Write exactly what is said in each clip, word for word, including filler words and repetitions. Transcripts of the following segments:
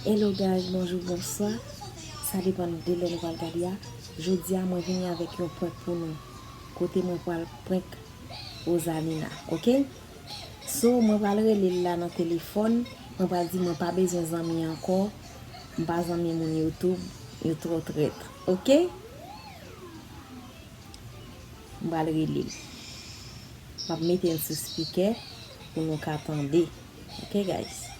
Hello guys, bonjou, bonswa. Sa depann de lè nou pral gade a. Jodi a mwen vini avèk yon prank pou nou. Kote mwen pral prank Rosalina, oke? So, mwen pral rele l la nan telefòn. Mwen pral di mwen pa bezwen zanmi ankò. M pa zanmi moun YouTube, yo twò trèt, oke? M pral rele l. M ap mete l sou spikè pou nou ka tande. Oke, guys.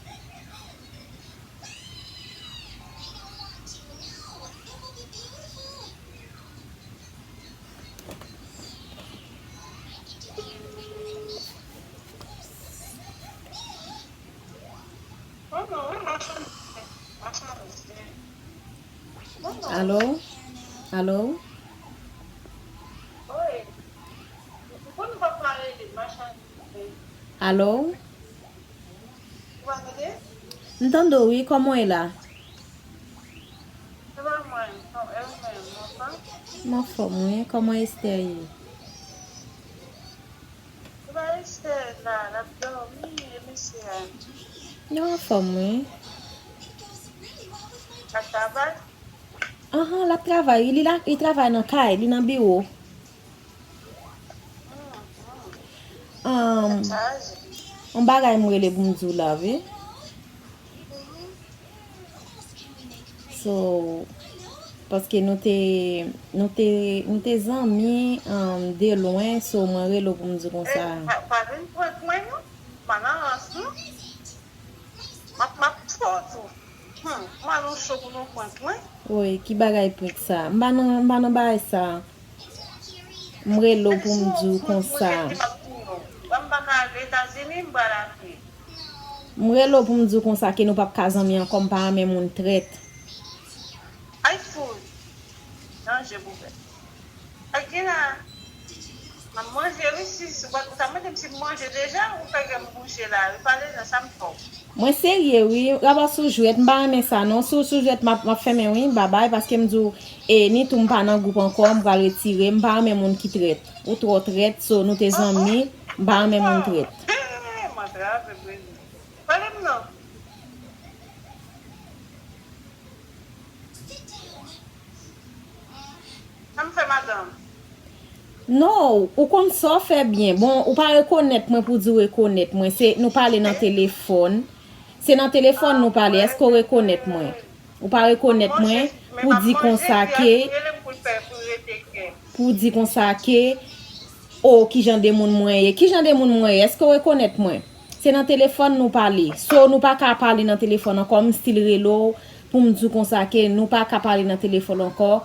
Alo? Alo? Alo? M tande w wi, kòman w ye la? M anfòm wi, kòman Esther ye? Yo anfòm wi. Anhan, l ap travay wi, li la, li travay nan kay, li nan biwo. Ahn, yon bagay m rele pou m di w la wi. So, paske nou te, nou te, nou te zanmi, um, de lwen, so mwen rele w pou m di w konsa. Pa, pa vin prank mwen non. Pa nan rans non. M ap, m ap cho tou. Hmm, m al nan cho pou nou prank mwen. Woy, ki bagay prank sa? M pa nan, m pa nan bagay sa. M rele w pou m di w konsa. M pa ka al Etazini, m pral apye. M rele w pou m di w konsa ke nou p ap ka zanmi ankò, m pa renmen moun trèt. Ay fout. Danje pou fè. Ak gen la. M ap manje wi, si, si, ou ta mande m si m manje deja, ou fè kè m bouche la wi, pale nan sa m fè w. Mwen serye wi, rapò sou jwèt, m pa renmen sa non. Si w sou jwèt, m ap, m ap fèmen wi, babay, paske m di w, e, ni tou m pa nan gwoup ankò, m pral retire, m pa renmen moun ki trèt. Ou twò trèt, so nou te zanmi, m pa renmen moun trèt. Mwen trave, Brezil. Pale m non. Sa m fè, madanm? Non, ou konn sa w fè byen. Bon, ou pa rekonèt mwen pou di w rekonèt mwen. Se, nou pale nan telefòn. Se nan telefòn nou pale. Èske w rekonèt mwen? Ou pa rekonèt mwen pou di konsa ke, pou di konsa ke, o, kijan de moun mwen ye? Kijan de moun mwen ye? Èske w rekonèt mwen? Se nan telefòn nou pale. So, nou pa ka pale nan telefòn ankò. M still rele w pou m di w konsa ke nou pa ka pale nan telefòn ankò.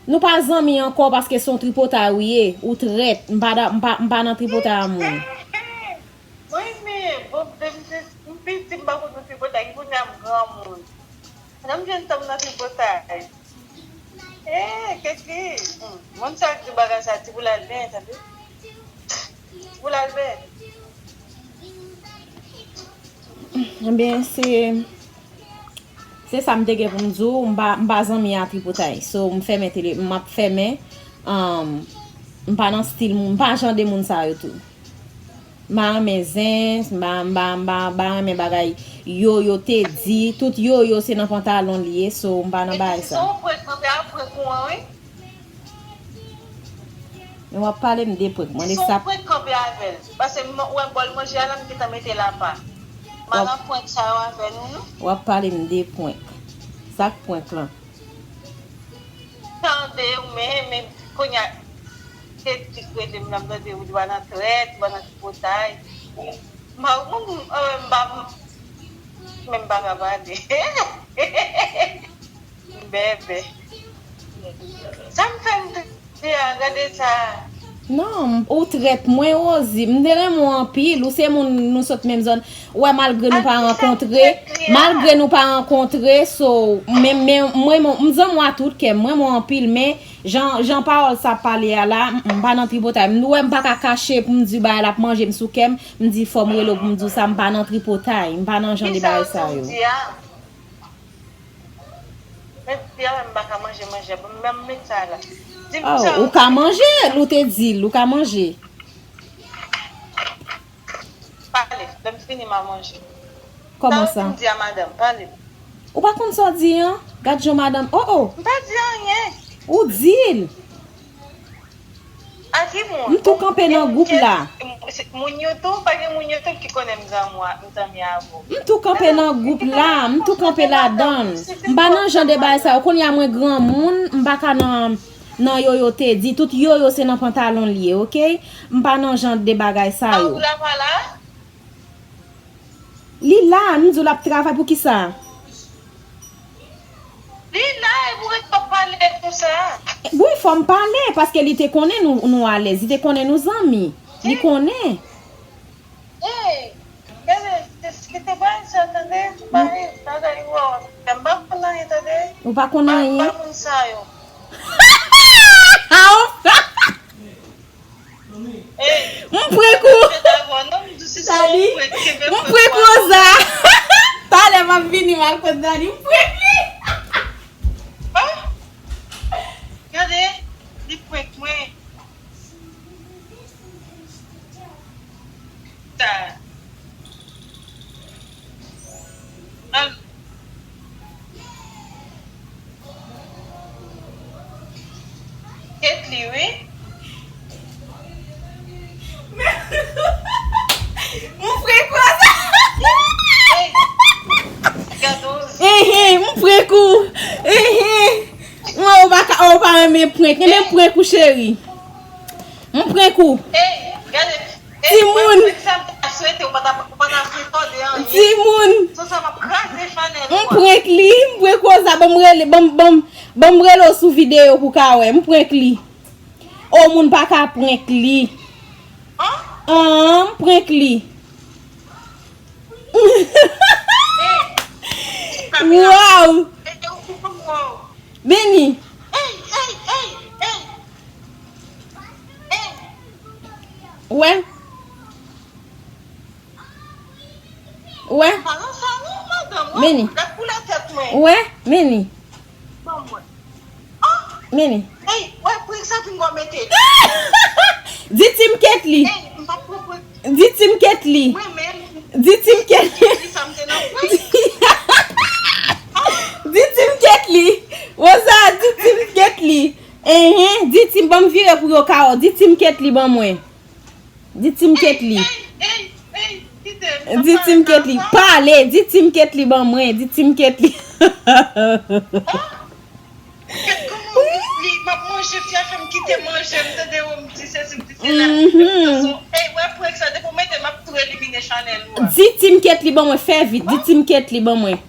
Nou pa zanmi ankò paske se yon tripotay ou ye. Ou trèt. M pa da, m pa, m pa nan tripotay a moun. Mwen, men, bon, depi m te, m piti, m pa konn nan tripotay. Kounye a m granmoun. Nan m jwenn tan m nan tripotay. Eh, Keke. Hmm. Moun sa k di bagay sa, ti boul al byen, tande. Ti boul al byen. Ebyen, se, se sa m te gen pou m di w. M pa, m pa zanmi a tripotay. So, m fèmen tele, m ap fèmen. Um, m pa nan stil moun, m pa jan de moun sa yo tou. M pa renmen zen, m pa, m pa, m pa, m pa renmen bagay yo, yo te di. Tout yo, yo se nan pantalon li ye, so m pa nan bagay sa. Se yon prank, mwen te ap prank ou an, wi. Men w ap pale m de prank, mande sa. Se yon prank kanpe avè l. Paske m wè bòl manje a la, m gentan mete l apa. M pa nan prank sa yo avè nou, non. W ap pale m de prank. Sa k prank lan? Tande, ou menm, men kounye a, se ti k rele m, m ap tande, ou di w pa nan trèt, ou pa nan tripotay. M pa konn, m pa, men m pa ka pale. M bèbè. Sa m fè m trèt a, gade sa. Non, ou trèt mwen, Rosie. M te renmen w anpil. Ou se moun nou sot menm zòn. Ou wè, malgre nou pa rankontre, malgre nou pa rankontre, so, men, men, mwen, mwen, m zanmi w a tout kè m, mwen, mwen anpil, men, jan, jan pawòl sa ap pale a la, m, m pa nan tripotay. M wè, m pa ka kache pou m di bagay la ap manje m sou kè m, m di fò m rele w pou m di w sa, m pa nan tripotay, m pa nan jan de bagay sa yo. Mèt di a, m pa ka manje manje. Bon, men m met sa la. Di m sa. Oh, ou ka manje l, ou te di l, ou ka manje. Pale, lè m fini, m a manje. Kòman sa? Sa w di m di a madanm, pale. Ou pa konn sa w di an? Gad jan madanm, oh, oh. M pa di anyen. Ou di l. A ki moun? M tou kanpe nan gwoup la. Moun YouTube, pa gen moun YouTube ki konnen m zanmi avè w. M tou kanpe nan gwoup la, m tou kanpe ladan l. M pa nan jan de bagay sa yo. Kounye a mwen granmoun, m pa ka nan, nan yoyo te di. Tout yoyo se nan pantalon l ye, oke? M pa nan jan de bagay sa yo. Li la, m di w l ap travay, poukisa? Li la, e pou ret ap pale konsa. Wi, fò m pale, paske li te konnen nou, nou alèz, li te konnen nou zanmi. Li konnen. Ey, gade, kite bagay sa, tande, bagay, bagay, w, m pa konn anyen, tande. Ou pa konn anyen? Pa moun sa yo. M prank ou. Dali, m prank Rosa. Talè m ap vini, m al kot Dali, m prank li. Gade, li prank mwen. Sa. Al. Ketly, wi. M frekans. Ey, gade w. Ehe, m prank ou. Ehe. Mwen, ou pa ka, ou pa renmen prank. Renmen prank ou, cheri. M prank ou. Ey, gade. Timoun. Timoun. M prank li, m prank Rosa, ban m rele, ban m, ban m, ban m rele w sou videyo pou w ka wè. M prank li. O, moun pa ka prank li. An, m prank li. Waw. Beni. Wè. Wè. Meni. Wè, meni. Meni. Di Team Ketly. Di Team Ketly. Di Team Ketly. Di Team Ketly. Rosa, di Team Ketly. Enhen, di Team, ban m vire pou yo ka wè. Di Team Ketly ban mwen. Di Team Ketly. Di Team Ketly. Pale, di Team Ketly ban mwen. Di Team Ketly. Gad kòman li, li, m ap manje, fi a fè m kite manje, m tande yo, m di sesi, m di sela. Ey, wè prank sa, depi w mete, m ap tou elimine chanèl ou a. Di Team Ketly ban mwen, fè vit, di Team Ketly ban mwen.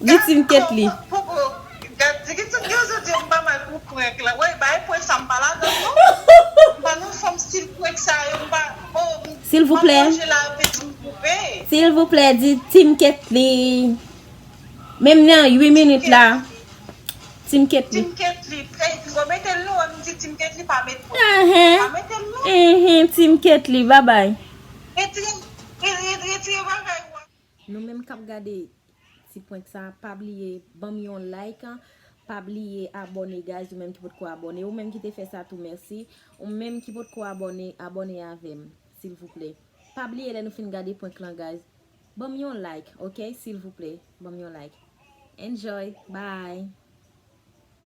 Di Team Ketly. Poko, gad, di ki tout yo di m pa mal pou prank la. Wè, bay prank sa, m pa ladan non. M pa nan fòm stil prank sa yo, m pa, oh, m ap manje la, epi di m koupe. Silvouplè, di Team Ketly. Menm nan uit minit la. Team Ketly. Team Ketly. Ey, m gon mete l non, m di Team Ketly pa met mwen. Pa mete l non. Enhen, Team Ketly, babay. Retire, retire, retire bagay ou a. Nou menm k ap gade ti prank sa, pa bliye ban m yon like, pa bliye abòne, guys, ou menm ki potko abòne, ou menm ki te fè sa tou, mèsi. Ou menm ki potko abòne, abòne avè m, silvouplè. Pa bliye lè nou fin gade prank lan, guys, ban m yon like, oke? Silvouplè, ban m yon like. Enjoy, bye.